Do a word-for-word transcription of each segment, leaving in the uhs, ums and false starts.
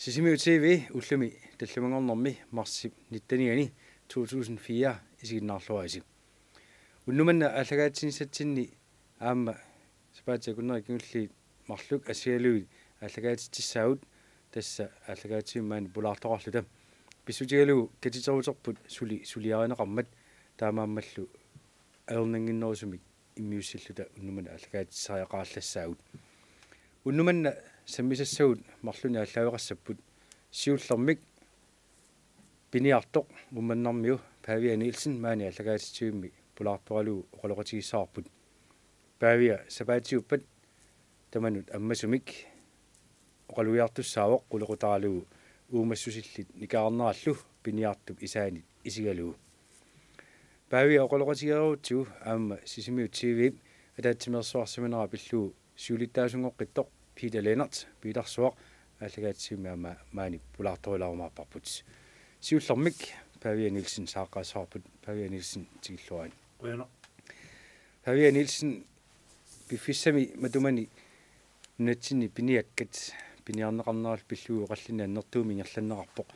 Sisimiut T V ullumi tallimanngornermi marsip nittenianni to tusind fire isiginnaarluarisi. Unnuk manna aallakaatitsinissatsinni aamma sapaatip akunnerit kingulliit marluk assigalugit aallakaatitsissaagut, tassa aallakaatitsivimmi maani pulaartoqarluta. Pissutigalugu katiteruterput suli suliarineqarmat, taamaammallu ajornannginnerusumik immiussilluta unnuk manna aallakaatitsisariaqarallassaagut. Unnuk manna sammisassagut marlunnik aallaaveqassapput. Siullermik piniartoq Uummannarmiu Pavia Nielsen maani aallakaatitsivimmi pulaartoralugu oqaloqatigissavarput. Pavia sapaatiuppat tamanut ammasumik oqalugiartussaavoq qulequtaralugu uumassusillit nikerarnerallu piniartup isaanit isigalugu. Pavia oqaloqatigeerutsigu aamma Sisimiut T V-p ataatsimeersuarsimanera pillugu siulittaasunngoqqittoq Peter Lennert Petersuaq aallakaatitsivimmi aamma maani pulaartorulaarumaarparput. Siullermik Pavia Nielsen saaqqaassavarput. Pavia Nielsen, tikilluarit. Qujanaq. Pavia Nielsen, piffissami matumani nunatsinni piniakkat piniarneqarnerallu pillugu oqallinneq annertuumik ingerlanneqarpoq.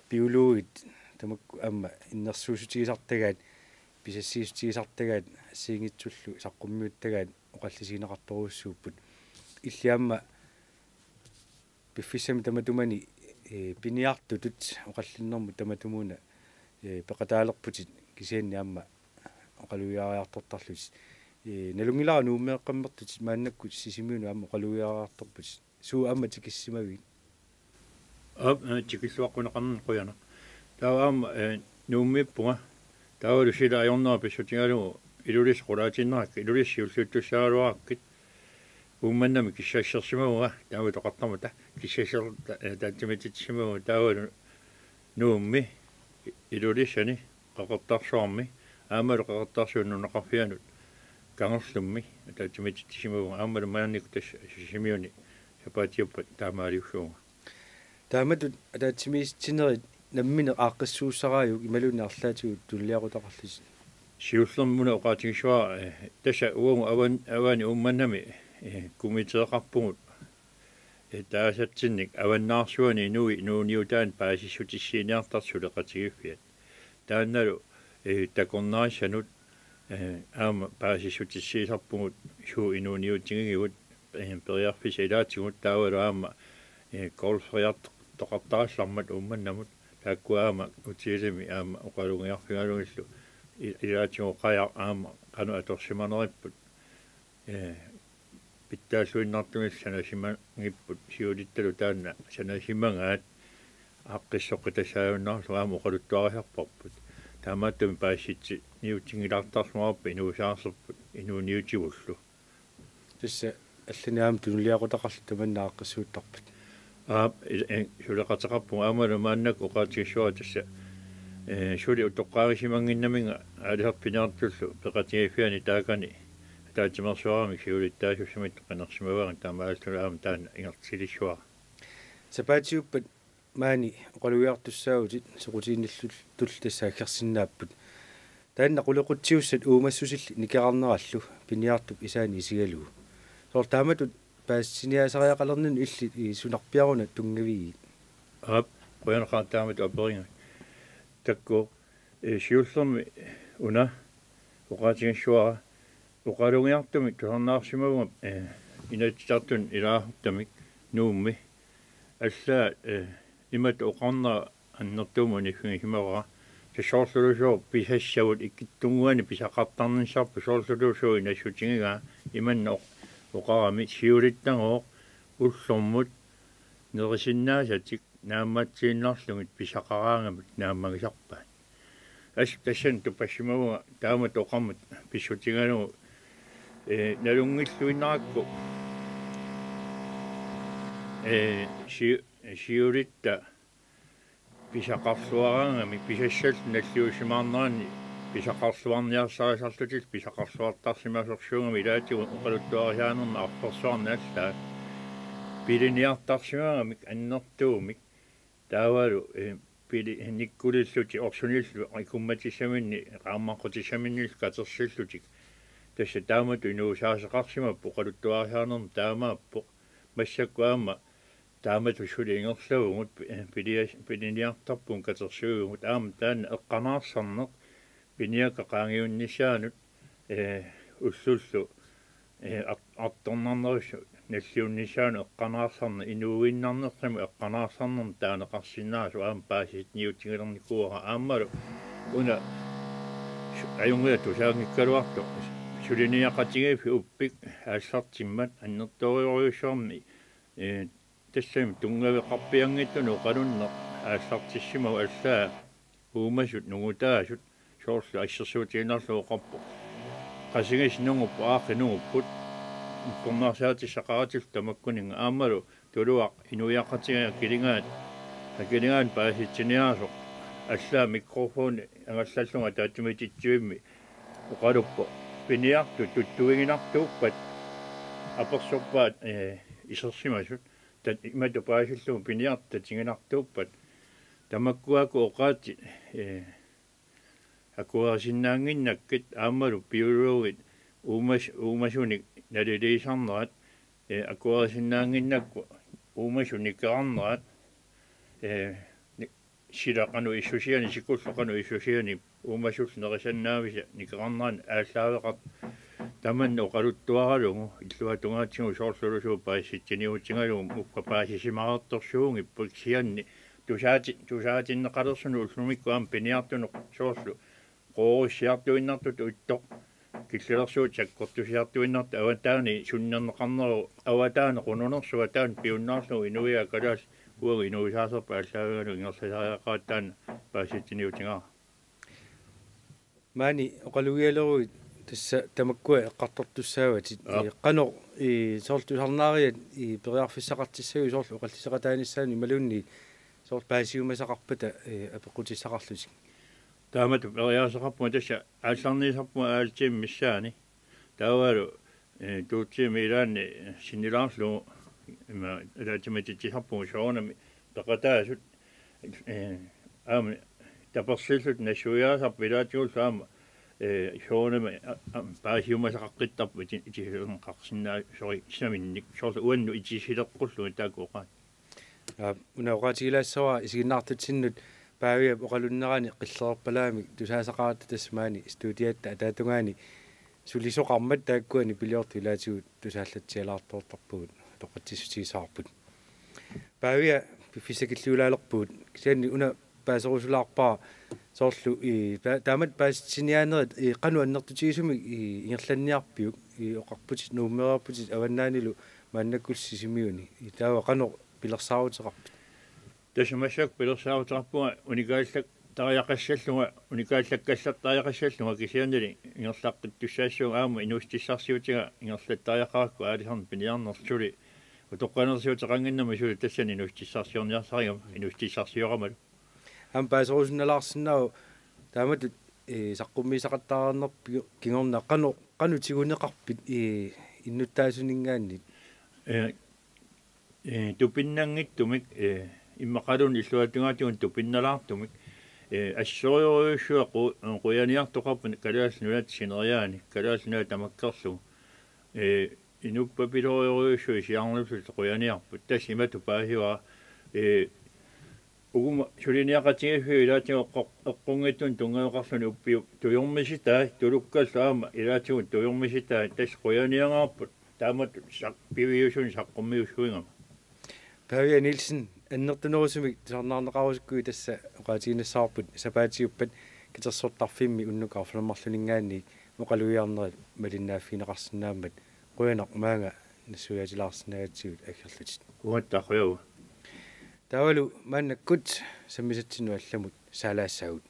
Biologit tamakku aamma innersuussutigisartagaat, pisassiissutigisartagaat, assigiinngitsullu saqqummiuttagaat oqallisigineqartorujussuupput. Illit aamma piffissami tamatumani, ee, piniartutut oqallinnermut tamatumuuna, ee, peqataalerputit kisianni aamma oqalugiariartortarlutit. Ee, nalunngilara Nuummeeqqammertutit, maannakkut Sisimiunut aamma oqalugiariartorputit. Suut aamma tikissimavigit? Aap, ee, tikilluaqquneqarnani qujanaq. Taava aamma, ee, Nuummiippunga. Taavalu sila ajornera pissutigalugu Ilulissat qulaatinnerakku, Ilulissat siulliuttussaagaluarakkit. Uummannami kissassersimavunga, taava toqartarmata kissasser-, ta-, ee, ataatsimiititsisimavunga, taavalu Nuummi, Ilulissani, Qeqertarsuarmi, aammalu Qeqertarsuup nunaqarfianut Kangerlummi ataatsimiititsisimavunga, aammalu maannakkut tassa Sisimiuni sapaatiuppat taamaaliussavunga. Taamatut ataatsimiititsinerit nammineq aaqqissuussaraajuk imaluunniit arlaatigut tunuliaqutaqarlutit? Siullermik una oqaatigissavara, ee, tassa uagut avan-, avani Uummannami, ee, komiteeqarpugut, ee, taasatsinnik Avannaarsuani inuit inuuniutaannik paasissutissiiniartartut suleqatigiiffiat. Taannalu, ee, takornarissanut, ee, aamma paasissutissiisarpugut suut inuuniutigigigut, ee, periarfissat ilaatigut taavalu aamma, ee, golferiartoqartarallarmat Uummannamut, taakkua aamma hotelimi aamma oqalugiarfigalugillu i-, ilaatigut qajaq aamma qanoq atorsimaneripput, ee, pitsaalluinnartumillu sanasimanngippugut, siulittalu taanna sanasimagaat aaqqissoqqitassaajunnaarlugu aamma oqaluttuarisarparput. Taamaattumik paasissutissiniutinngilaartarluarput inuusaarserput inuuniutigullu. Tassa allanik aamma tunuliaqutaqarlutit tamanna aaqqissuuttarpat? Aap, i-, i-, suleqateqarpugut, aammalu maannakkut oqaatigissavara tassa, ee, suli utoqqaavisimannginnaminnga aalisartut piniartullu peqatigiiffianni taakani ataatsimeersuaramik siulittaasussamittut qinersimavagut, taamaalilluni aamma taanna ingerlatilissavara. Sapaatiuppat maani oqalugiartussaavutit soqutiginnillutillu tassa aggersinnaapput. Taanna qulequtsiussat uumassusillit nikerarnerallu piniartup isaani isigalugu. Soorlu taamatut paasiniaasariaqalerninni illit, ee, sunarpiaruna tunngavigit? Aap, qujanaqaaq taamatut aperigakkit. Takuuk, ee, siullermik una oqaatigissavara oqalugiartumik tusarnaarsimavunga, ee, inatsisartunut ilaasortamik Nuummi. Allaat, ee, imatut oqarnera annertuumik uniffigisimavara. Tassa soorlulusooq pisassavut ikittunnguanik pisaqartarnissarput, soorlulusooq nassutigigaa imanna oq-, oqarami siulittagooq ullormut nerisinnaasatik naammatsiinnarlugit pisaqaraangamik naammagisarpaat. Assut tassani tupassimavunga taamatut oqarmat pissutigalugu, ee, nalunngilluinnarakku, ee, si-, siulitta pisaqarluaraangamik pisassallu nalliussimaarneranni pisaqarluarniarsarisarlutillu pisaqarluartarsimasorsuugamik ilaatigut oqaluttuarisaanermi arfersuarni allaat piliniartarsimagamik annertuumik. Taavalu, ee, pili-, nikkulillutik orsunillu ikummatissaminnit qaammaqqutissaminnillu katersillutik. Tassa taamatut inuusaaseqarsimapput, oqaluttuarisaanermi taamaappoq. Massakkut aamma Taamatut suli ingerlavugut pi-, pilia-, piliniartarpugut katersuivugut aamma taanna eqqanaarsarneq piniakkat qaangiunnissaannut, ee, ullullu, ee, art-, artornarnerusut nalliunnissaannut eqqanaarsarneq inuuinnarnermut eqqanaarsarnermut taaneqarsinnaasoq aamma paasiniutigilernikuuara aammalu una su-, ajunngilaq tusaanngikkaluartoq suliniaqatigiiffik Uppik aallartimmat annertoorujussuarmik, ee, tassami tunngaveqarpianngitsunut oqalunneq aallartissimavoq allaat uumasut nungutaasut soorlu assersuutigiinnarlugu oqarpoq: Qasigisaat nungupput, aaqqi nungupput, mikkornarsaatisaqaratillu tamakkuninnga aammalu tuluaq inuiaqatigiit akiligaat, akiligaat paasitsiniaasoq allaat mikrofoni angallallugu ataatsimiititsivimmi oqaluppoq: Piniartut tuttuiginartuuppat apersorpaat, ee, isersimasut. Tat-, imatut paasillugu piniartut tatiginartuuppat. Tamakkuakkut oqaatsit, ee, akuerisinnaannginnakkit aammalu biologit uumas-, uumasunik naliliisarnerat, ee, akuerisinnaannginnakku uumasut nikerarnerat, ee, ni-, sila qanoq issusianik, sikullu qanoq issusianik, uumasullu nerisannaavisa nikerarnerat aallaaveqartoq tamanna oqaluttuaralugu illuatungaatigut soorlulusooq paasitsiniutigalugu ukua paasisimareertorsuunngippat kisianni tusaati-, tusaatinneqalersunut ullumikkut aamma piniartunut soorlu qoorussiartuinnartutut ittoq killilersuutit sakkortusiartuinnartut avataani sunnerneqarnerup avataani qununersuaq taanna piunnaarlugu inuiaat kalaallit uagut inuisaaserput aallaavigalugu ingerlasariaqaratta taanna paasitsiniutigaara. Maani oqalugialeruit tassa tamakkua eqqartortussaavatit. Aap. Ee, qanoq, ee, soorlu tusarnaariat, ee, periarfissaqartissagipput soorlu oqalliseqataanissaanut imaluunniit soorlu paasiumasaqarpata, ee, apeqqutissaqarlutik? Taamatut periaaseqarpunga tassa aallarniisarpunga aalitsimik missaani. Taavalu, ee, Tuutsimi ilaanni sinnilaarlugu ima ataatsimiititsisarpugut soorunami peqataasut, ee, aamma tapersillutik nassuiaasarput ilaatigullu aamma, ee, soorunami a-, a-, paasiumasaqaqqittarput iti-, itisileqqarsinnaasorissaminnik soorlu uannut itisileqqullugu taakku oqaat. Aa, una oqaatigilaassavara isiginnaartitsinnut Paaviap oqalunnerani qillerpalaamik tusaasaqaratta tassa maani studiatta ataatungaani sulisoqarmat taakkuani piliortut ilaatigut tusaallatsialaartoortarpugut utoqqatsissutigissavarput. Paavia piffissakilliulaalerpugut kisianni una paaserusulaarpara soorlu i ta-, taamatut paasitsiniaanerit i qanoq annertutigisumik i ingerlanniarpiuk i oqarputit nuummereerputit avannaanilu maannakkullu Sisimiuni i taava qanoq pilersaaruteqarpit? Tassa massakkut pilersaaruteqarpunga unikaallattariaqassallunga, unikaallakkassattariaqassallunga kisiannili ingerlaqqittussaassuunga aamma inuussutissarsiutiga ingerlattariaqarakku aalisarneq piniarnerlu suli utoqqalinersiuteqannginnama suli tassani inuussutissarsiorniarsarigama inuussutissarsioramalu. Aamma paaserusunnaalaarsinnaavoq taamatut, ee, saqqummiissaqattaarnerpit kingorna qanoq, qanoq tiguneqarpit, ee, innuttaasuninngaanniit? Ee, ee, tupinnanngitsumik, ee, immaqaluunniit illuatungaatigut tupinnalaartumik, ee, assorujussuaq qu-, qujaniartoqarpoq Kalaallit Nunaata sineriaani, Kalaallit Nunaat tamakkerlugu. Ee, inuppapilorujussuit siaarnerlutik qujaniarput. Tassa imatut paasivara, ee, uuma suliniaqatigiiffiup ilaatigut eqqo-, eqqunngitsunik tunngaveqarluni uppiup tujormisitai, tulukkallu aamma ilaatigut tujormisitai, tassa qujaniangaarput taamatut saq-, piviusunik saqqummiussuigama. Paavia Nielsen, annertunerusumik tusarnaarneqarusukkuit tassa oqaatiginnassavarput sapaatiuppat katersortarfimmi unnuk arfineq-marlunninngaanniit oqalugiarnerit malinnaaffigineqarsinnaammat, qujanaq maanga nassuiaatilaarsinnaagatsigut aggerlutit. Uattaaq qujavugut. Taavalu maannakkut sammisatsinnut allamut saalaassaagut.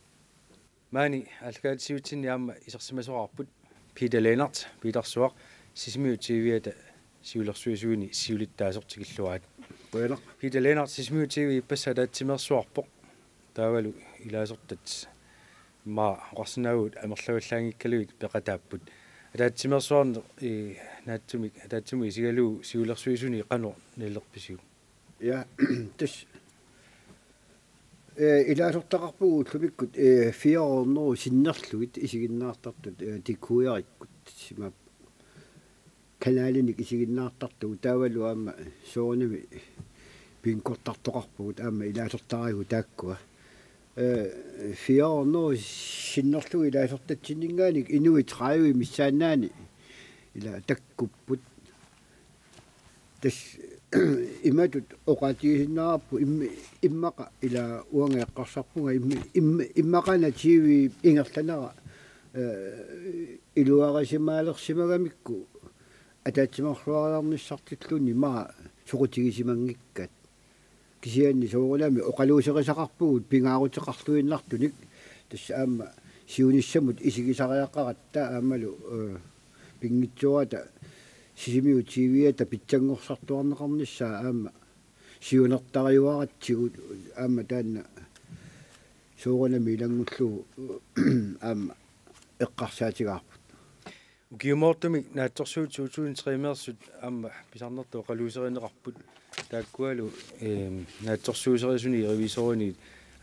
Maani aallakaatitsivitsinni aamma isersimasoraarput Peter Lennert Petersuaq, Sisimiut T V-ata siulersuisuini siulittaasoq, tikilluarit. Qujanaq. Peter Lennert, Sisimiut T V ippassaq ataatsimeersuarpoq. Taavalu ilaasortat immaqa oqarsinnaavugut amerlavallaanngikkaluit peqataapput. Ataatsimeersuarneq, ee, naatsumik, ataatsimut isigalugu siulersuisuni qanoq nalilerpisiuk? Ja, tassa, ee, ilaasortaqarpugut ullumikkut, ee, fire hundrede sinnerlugit isiginnaartartut, ee, tikkuiarikkut, sima kanalinik isiginnaartartugut, taavalu aamma soorunami Bingortartoqarpugut aamma ilaasortaragut taakkua. Ee, fire hundrede sinnerlugu ilaasortatsinninngaanniit inuit tredive missaannaani ila takkupput. Tassa imatut oqaatigisinnaavarput im-, immaqa ila uanga eqqarsarpunga im-, im-, immaqaana T V ingerlanera, ee, iluarisimaalersimagamikku ataatsimeersuariarnissartilluunniit immaqa soqutigisimanngikkaat. Kisianni soorunami oqaluuserisaqarpugut pingaaruteqarluinnartunik, tassa aamma siunissamut isigisariaqaratta aammalu, ee, pinngitsoorata Sisimiut T V-ata pitsanngorsartuarneqarnissaa aamma siunertariuaratsigu aamma taanna soorunami ilanngullugu aamma eqqarsaatigaarput. Ukiumoortumik naatsorsuutit to tusind tre-meersut aamma pisarnertut oqaluuserineqarput. Taakkualu, eem, naatsorsuuserisunik revisorinit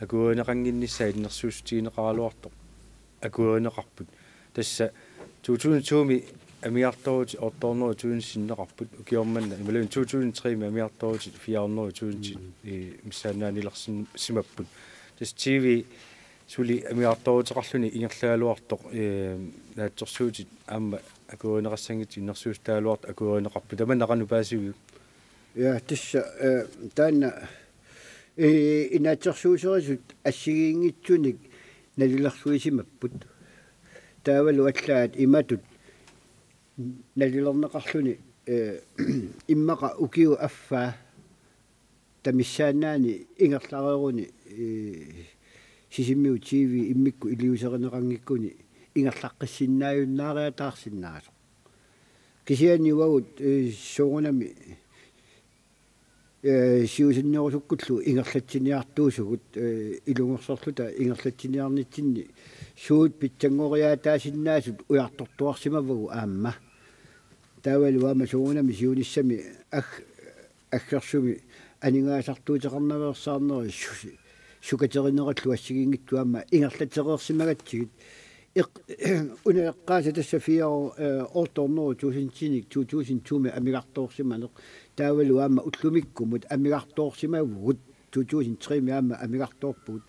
akuerineqannginnissaa innersuussutigineqaraluartoq akuerineqarput. Tassa to tusind to-mi amigartoorutit otte hundrede tusind sinneqarput. Ukioq manna imaluunniit to tusind tre-mi amigartoorutit fire hundrede tusind, mm, ee, missaannaanilersimapput. Tassa T V suli amigartooruteqarluni ingerlagaluartoq, ee, naatsorsuutit aamma akuerineqassanngitsut innersuussutaaluartut akuerineqarput. Tamanna qanoq paasiviuk? Ja, tassa, ee, taanna, ee, inaatsorsuuserisut assigiinngitsunik nalilersuisimapput. Taavalu allaat imatut nalilerneqarluni, ee, immaqa ukiup affaa tamissaannaani ingerlareeruni, ee, Sisimiut T V immikkut iliuuserineqanngikkuni ingerlaqqissinnaajunnaariataarsinnaasoq. Kisianni uagut, ee, soorunami, ee, siusinnerusukkullu ingerlatsiniartuusugut, ee, ilungersorluta ingerlatsiniarnitsinni suut pitsanngoriaataasinnaasut ujartortuarsimavagut aamma. Taavalu aamma soorunami siunissami ag-, aggersumi aningaasartuuteqarnaveersaarneri su-, sukaterinerillu assigiinngitsut aamma ingerlatereersimagatsigit. Eq-, una eqqaasa tassa fire, ee, otte hundrede tusindinik to tusind to-mi amigartoorsimaneq. Taavalu aamma ullumikkumut amigartoorsimavugut, to tusind tre-mi aamma amigartoorpugut.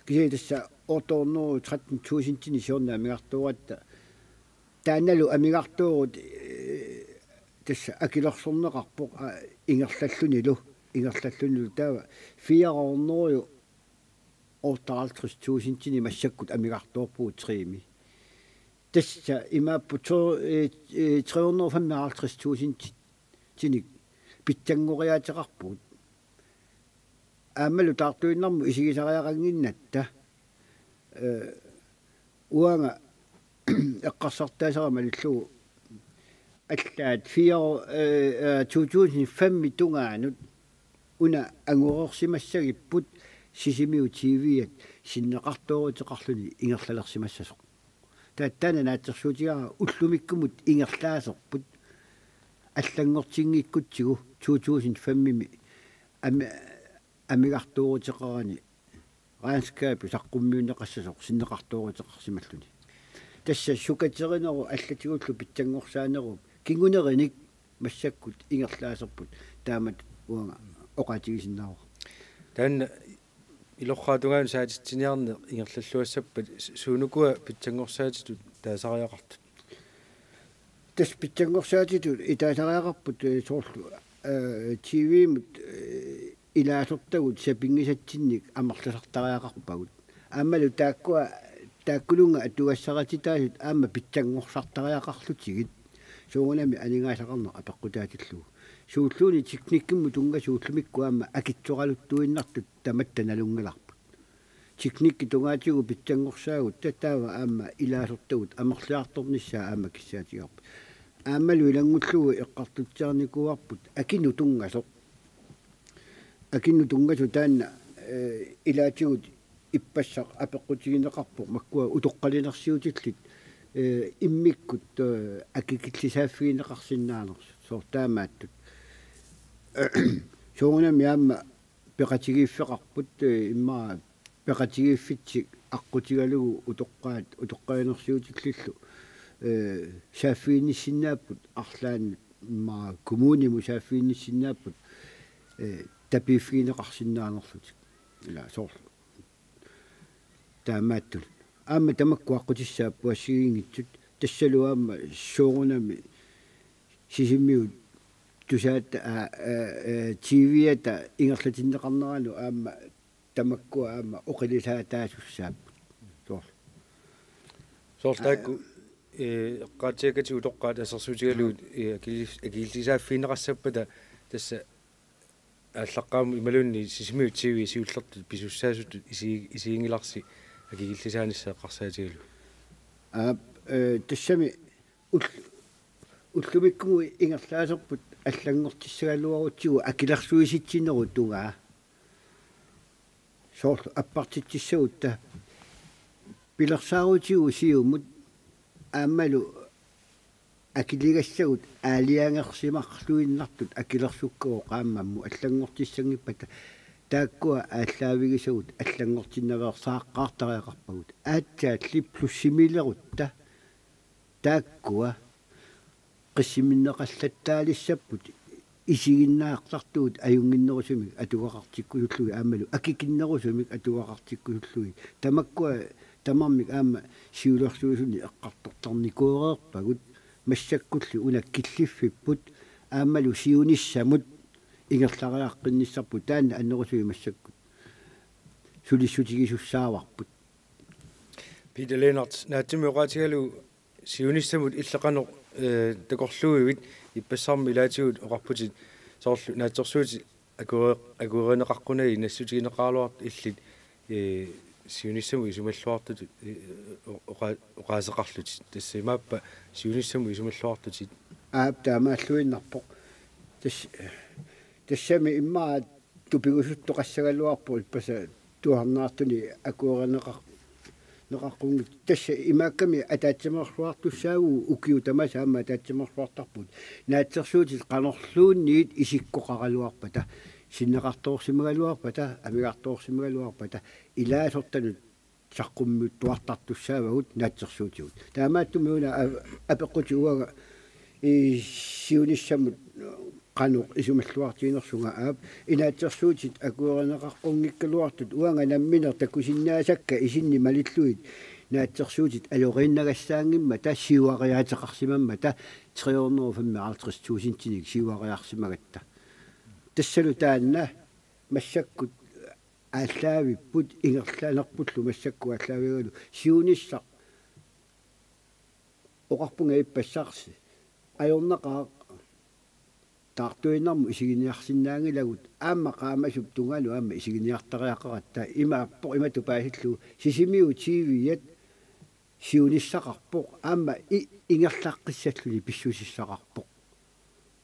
Kisianni tassa otte hundrede tretten tusindinik siorna amigartooratta. Taannalu amigartoorut, ee, tassa akilersorneqarpoq, aa, ingerlallunilu, ingerlallunilu taava fire hundrede otteoghalvtreds tusindinik massakkut amigartoorpugut tre-mi. Tassa imaappoq to-, ee, ee, tre hundrede femoghalvtreds tusindinik pitsanngoriaateqarpugut. Aammalu taartuinnarmut isigisariaqannginnatta, ee, uanga eqqarsartaasera malillugu allaat fire, ee, ee, to tusind fem-ip tungaanut una angoreersimassagipput Sisimiut T V-at sinneqartooruteqarluni ingerlalersimassasoq. Taava taanna naatsorsuutigaara ullumikkumut ingerlaaserput allanngortinngikkutsigu to tusind fem-imi ami-, amigartooruteqarani regnskabi saqqummiunneqassasoq sinneqartooruteqarsimalluni. Tassa sukaterinerup allatigullu pitsanngorsaanerup kingunerinik massakkut ingerlaaserput taamatut uanga oqaatigisinnaavara. Taanna ilorraap tungaanut saatitsiniarneq ingerlalluassappat su-, suunukua pitsanngorsaatitut taasariaqartut? Tassa pitsanngorsaatitut itaasariaqarput, ee, soorlu, ee, T V-mut, ee, ilaasortagut sapinngisatsinnik amerlasartariaqarpagut. Aammalu taakkua, taakkulunnga atugassarititaasut aamma pitsanngorsartariaqarlutigit. Soorunami aningaasaqarneq apeqqutaatillugu. Suulluunniit teknikkimmut tunngasut ullumikkut aamma akitsoraluttuinnartut tamatta nalunngilarput. Teknikkip tungaatigut pitsanngorsaagut, ta-, taava aamma ilaasortagut amerliartornissaa aamma kissaatigaarput. Aammalu ilanngullugu eqqartutsiarnikuuarput akinut tunngasoq. Akinut tunngasoq taanna, ee, ilaatigut ippassaq apeqqutigineqarpoq makkua utoqqalinersiutillit, ee, immikkut, ee, akikillisaaffigineqarsinnaanersut soorlu taamaattut. Soorunami aamma peqatigiiffeqarput, ee, immaqa peqatigiiffitsik aqqutigalugu utoqqaat, utoqqalinersiutillillu, ee, saaffiginnissinnaapput arlaannut immaqa kommunimut saaffiginnissinnaapput, ee, tapiiffigineqarsinnaanerlutik. Ila soorlu. Taamaattunik. Aamma tamakku aqqutissaapput assigiinngitsut. Tassalu aamma soorunami Sisimiut tusaat, aa, aa, aa, T V-ata ingerlatinneqarneranut aamma tamakkua aamma oqilisaataasussaappat. Soorlu. Soorlu taakku, ee, eqqaatsiakkatit utoqqaat assersuutigalugit, ee, akili-, akilisaaffigineqassappata tassa aallaqqaammut imaluunniit Sisimiut T V siullertut pisussaasutut isi-, isiginngilarsi akikillisaanissaq eqqarsaatigalugu. Aap, ee, tassami ull-, ullumikkumut ingerlaaserput allanngortissagaluarutsigu akilersuisitsinerup tungaa. Soorlu appartitsissagutta pilersaarutigu siumut aammalu akiligassagut aalajangersimarluinnartut akilersukkavoq qaammammut allanngortissanngippata taakkua aallaavigisagut allanngortinnaveersaaqqaartariaqarpagut. Aatsaalli plussimilerutta taakkua qissimminneqallattaalissapput isiginnaartartugut ajunnginnerusumik atugaqartikkusullugit aammalu akikinnerusumik atugaqartikkusullugit. Tamakkua tamarmik aamma siulersuisuni eqqartortarnikuureerpagut massakkulli una killiffipput aammalu siunissamut ingerlariaqqinnissarput taanna annerusumik massakkut sulissutigisussaavagut. Peter Lennert, naatsumik oqaatigalugu siunissamut illit qanoq, ee, takorluuivit, ippassarmi ilaatigut oqarputit soorlu naatsorsuutit akueri-, akuerineqaqqunagit nassutigineqaraluartut illit, ee, siunissamut isumalluartutut, ee, oqa-, oqaaseqarlutit. Tassa imaappa siunissamut isumalluartutit? Aap, taamaalluinnarpoq. Tas-, tassami immaqa tupigusuttoqassagaluarpoq ippassaq tuarnaartuni akuerineqar-, neqaqqunngitsoq. Tassa imaakkami ataatsimeersuartussaavugut ukiut tamaasa aamma ataatsimeersuartarpugut. Naatsorsuutit qanorluunniit isikkoqaraluarpata, sinneqartoorsimagaluarpata, amigartoorsimagaluarpata, ilaasortanut saqqummiuttuartartussaavagut naatsorsuutigut. Taamaattumik una a-, apeqqutit uanga i siunissamut qanoq isumalluartiginersunga aap, inaatsorsuutit akuerineqaqqunngikkaluartut uanga nammineq takusinnaasakka isinni malillugit naatsorsuutit ajoriinnagassaanngimmata siuariaateqarsimammata tre hundrede og femoghalvtreds tusindinik siuariarsimagatta. Tassalu taanna massakkut aallaavipput ingerlanerpullu massakkut aallaavigalugu siunissaq oqarpunga ippassarsi ajornaqaaq taartuinnarmut isiginiarsinnaanngilagut aamma qaamasup tungaanut aamma isiginiartariaqaratta imaappoq imatut paasillugu Sisimiut T V-at siunissaqarpoq aamma i-, ingerlaqqissalluni pissusissaqarpoq.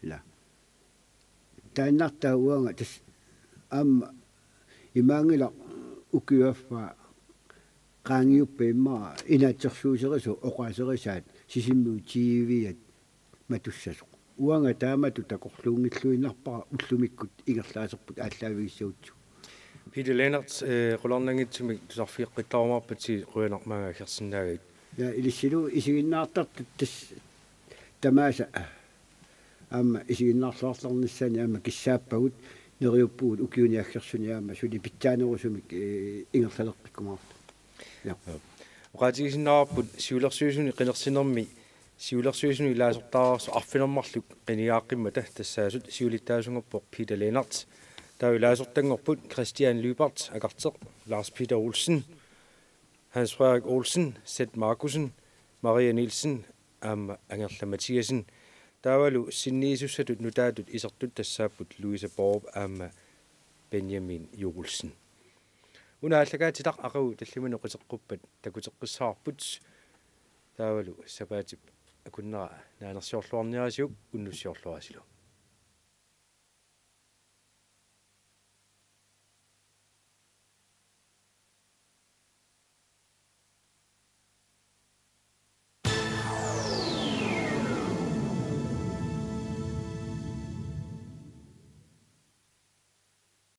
Ila. Taannartaa uanga tassa aamma imaanngilaq ukiup affaa qaangiuppat immaqa inaatsorsuuserisut oqaaserisaat Sisimiut T V-at matussasoq. Uanga taamatut takorluunngilluinnarpara ullumikkut ingerlaaserput aallaavigissagutsigu. Peter Lennert, eh, qularnanngitsumik tusarfigeqqittarumaarpatsigit, qujanaq maanga aggersinnaagavit. Ja, ilissilu isiginnaartartut tassa tamaasa aamma isiginnaarluartarnissaanni aamma kissaappagut, neriuppugut ukiuni aggersuni aamma suli pitsaanerusumik, eh, ingerlaleqqikkumaartoq. Ja. Oqaatigisinnaavarput siulersuisuni qinersinermi siulersuisuni ilaasortaararsuup arfineq-marluk qinigaaqqimmata tassaasut siulittaasunngorpoq Peter Lennert. Taava ilaasortanngorput Christian Lyberth Akerteq, Lars Peter Olsen, Hans Frederik Olsen, Seth Markussen, Maria Nielsen aamma Angerla Mathiassen. Taavalu sinniisussatut nutaatut isertut tassaapput Louise Borup aamma Benjamin Joelsen. Una aallakaatitaq aqagu tallimanik qiteqquppat takuteqqissavarput. Taavalu sapaatip akunnera naanersiorluarniarisiuk, unnussiorluarisilu.